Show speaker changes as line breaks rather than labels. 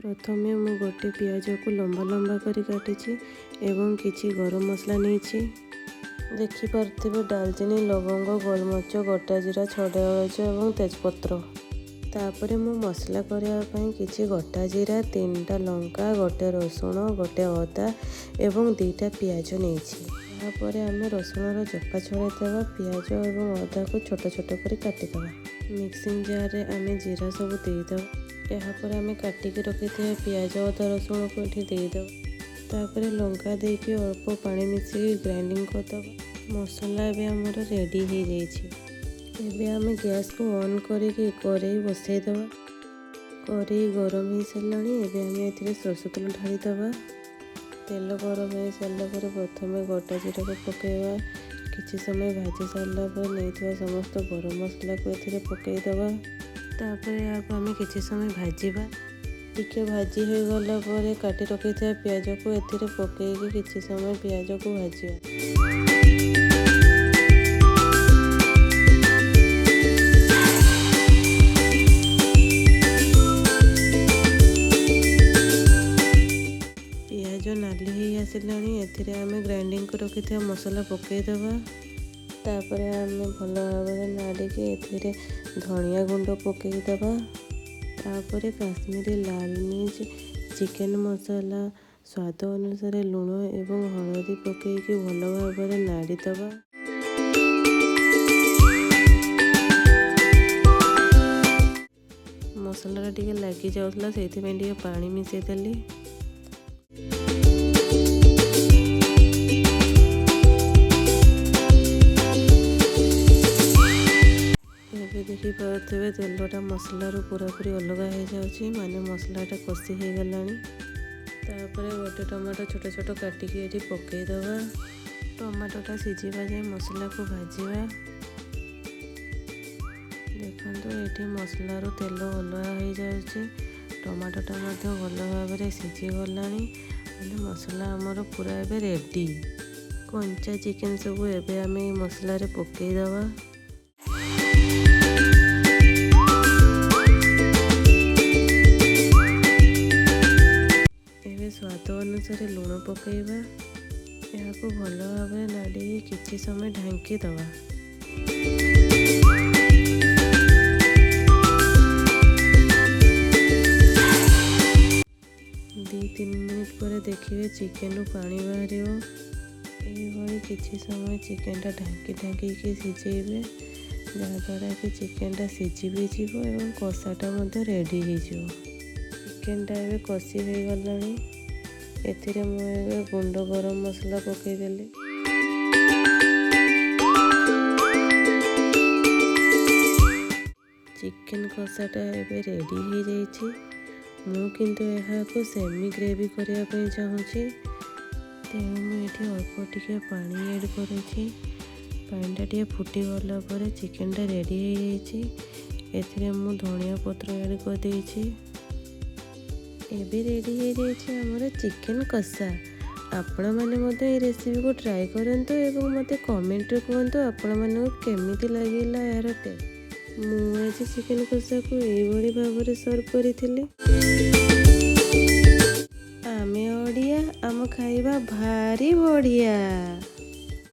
ପ୍ରଥମେ ମୁଁ ଗୋଟେ ପିଆଜକୁ ଲମ୍ବା ଲମ୍ବା କରି କାଟିଛି ଏବଂ କିଛି ଗରମ ମସଲା ନେଇଛି। ଦେଖିପାରୁଥିବେ, ଡାଲଚିନି, ଲବଙ୍ଗ, ଗୋଲମରିଚ, ଗୋଟା ଜିରା, ଛଡ଼ା ଅଳେଇଚ ଏବଂ ତେଜପତ୍ର। ତାପରେ ମୁଁ ମସଲା କରିବା ପାଇଁ କିଛି ଗୋଟା ଜିରା, ତିନିଟା ଲଙ୍କା, ଗୋଟେ ରସୁଣ, ଗୋଟେ ଅଦା ଏବଂ 2ଟା ପିଆଜ ନେଇଛି। ତାପରେ ଆମେ ରସୁଣର ଚୋପା ଛଡ଼ାଇ ଦେବା, ପିଆଜ ଏବଂ ଅଦାକୁ ଛୋଟ ଛୋଟ କରି କାଟିଦେବା। ମିକ୍ସିଂ ଜାର୍ରେ ଆମେ ଜିରା ସବୁ ଦେଇଦେବା। ଏହାପରେ ଆମେ କାଟିକି ରଖିଥିବା ପିଆଜ, ଅଦା, ରସୁଣକୁ ଏଠି ଦେଇଦେବା। ତାପରେ ଲଙ୍କା ଦେଇକି ଅଳ୍ପ ପାଣି ମିଶିକି ଗ୍ରାଇଣ୍ଡିଙ୍ଗ କରିଦେବା। ମସଲା ଏବେ ଆମର ରେଡ଼ି ହେଇଯାଇଛି। ଏବେ ଆମେ ଗ୍ୟାସ୍କୁ ଅନ୍ କରିକି କରେଇ ବସାଇଦେବା। କରେଇ ଗରମ ହେଇସାରିଲାଣି। ଏବେ ଆମେ ଏଥିରେ ସୋରିଷ ତେଲ ଢାଳିଦେବା। ତେଲ ଗରମ ହେଇସାରିଲା ପରେ ପ୍ରଥମେ ଗୋଟା ଜିରାକୁ ପକାଇବା। କିଛି ସମୟ ଭାଜି ସାରିଲା ପରେ ନେଇଥିବା ସମସ୍ତ ଗରମ ମସଲାକୁ ଏଥିରେ ପକାଇଦେବା। ତାପରେ ଏହାକୁ ଆମେ କିଛି ସମୟ ଭାଜିବା। ଟିକେ ଭାଜି ହୋଇଗଲା ପରେ କାଟି ରଖିଥିବା ପିଆଜକୁ ଏଥିରେ ପକାଇକି କିଛି ସମୟ ପିଆଜକୁ ଭାଜିବା। ପିଆଜ ନାଲି ହେଇ ଆସିଲାଣି। ଏଥିରେ ଆମେ ଗ୍ରାଇଣ୍ଡିଙ୍ଗ କରି ରଖିଥିବା ମସଲା ପକାଇଦେବା। ତାପରେ ଆମେ ଭଲ ଭାବରେ ନାଡ଼ିକି ଏଥିରେ ଧନିଆ ଗୁଣ୍ଡ ପକାଇଦେବା। ତାପରେ କାଶ୍ମୀରୀ ଲାଲ ମିର୍ଚ, ଚିକେନ ମସଲା, ସ୍ୱାଦ ଅନୁସାରେ ଲୁଣ ଏବଂ ହଳଦୀ ପକାଇକି ଭଲ ଭାବରେ ନାଡ଼ିଦେବା। ମସଲାଟା ଟିକେ ଲାଗି ଯାଉଥିଲା, ସେଇଥିପାଇଁ ଟିକେ ପାଣି ମିଶାଇ ଦେଲି। ଏବେ ଦେଖିପାରୁଥିବେ, ତେଲଟା ମସଲାରୁ ପୁରାପୁରି ଅଲଗା ହେଇଯାଉଛି, ମାନେ ମସଲାଟା କଷି ହେଇଗଲାଣି। ତାପରେ ଗୋଟେ ଟମାଟୋ ଛୋଟ ଛୋଟ କାଟିକି ଏଠି ପକାଇଦେବା। ଟମାଟୋଟା ସିଝିବା ଯାଏ ମସଲାକୁ ଭାଜିବା। ଦେଖନ୍ତୁ, ଏଠି ମସଲାରୁ ତେଲ ଅଲଗା ହେଇଯାଉଛି। ଟମାଟୋଟା ମଧ୍ୟ ଭଲ ଭାବରେ ସିଝିଗଲାଣି, ମାନେ ମସଲା ଆମର ପୁରା ଏବେ ରେଡ଼ି। କଞ୍ଚା ଚିକେନ୍ ସବୁ ଏବେ ଆମେ ଏଇ ମସଲାରେ ପକାଇଦେବା। ଏବେ ସ୍ୱାଦ ଅନୁସାରେ ଲୁଣ ପକାଇବା। ଏହାକୁ ଭଲ ଭାବରେ ନାଡ଼ିକି କିଛି ସମୟ ଢାଙ୍କି ଦେବା। 2-3 ମିନିଟ୍ ପରେ ଦେଖିବେ, ଚିକେନରୁ ପାଣି ବାହାରିବ। ଏଇଭଳି କିଛି ସମୟ ଚିକେନଟା ଢାଙ୍କି ଢାଙ୍କିକି ସିଝେଇବେ, ଯାହାଦ୍ୱାରା କି ଚିକେନଟା ସିଝି ବି ଯିବ ଏବଂ କଷାଟା ମଧ୍ୟ ରେଡ଼ି ହେଇଯିବ। ଚିକେନଟା ଏବେ କଷି ହେଇଗଲାଣି। ଏଥିରେ ମୁଁ ଏବେ ଗୁଣ୍ଡ ଗରମ ମସଲା ପକାଇଦେଲି। ଚିକେନ କଷାଟା ଏବେ ରେଡ଼ି ହେଇଯାଇଛି। ମୁଁ କିନ୍ତୁ ଏହାକୁ ସେମି ଗ୍ରେଭି କରିବା ପାଇଁ ଚାହୁଁଛି, ତେଣୁ ମୁଁ ଏଠି ଅଳ୍ପ ଟିକେ ପାଣି ଆଡ଼୍ କରୁଛି। ପାଣିଟା ଟିକେ ଫୁଟିଗଲା ପରେ ଚିକେନଟା ରେଡ଼ି ହେଇଯାଇଛି। ଏଥିରେ ମୁଁ ଧନିଆ ପତ୍ର ଆଡ଼୍ କରିଦେଇଛି। ଏବେ ରେଡ଼ି ହେଇଯାଇଛି ଆମର ଚିକେନ କଷା। ଆପଣମାନେ ମଧ୍ୟ ଏହି ରେସିପିକୁ ଟ୍ରାଏ କରନ୍ତୁ ଏବଂ ମୋତେ କମେଣ୍ଟରେ କୁହନ୍ତୁ ଆପଣମାନଙ୍କୁ କେମିତି ଲାଗିଲା ଏହାର ଟେଷ୍ଟ। ମୁଁ ଆଜି ଚିକେନ କଷାକୁ ଏଇଭଳି ଭାବରେ ସର୍ଭ କରିଥିଲି। ଆମେ ଓଡ଼ିଆ, ଆମ ଖାଇବା ଭାରି ବଢ଼ିଆ।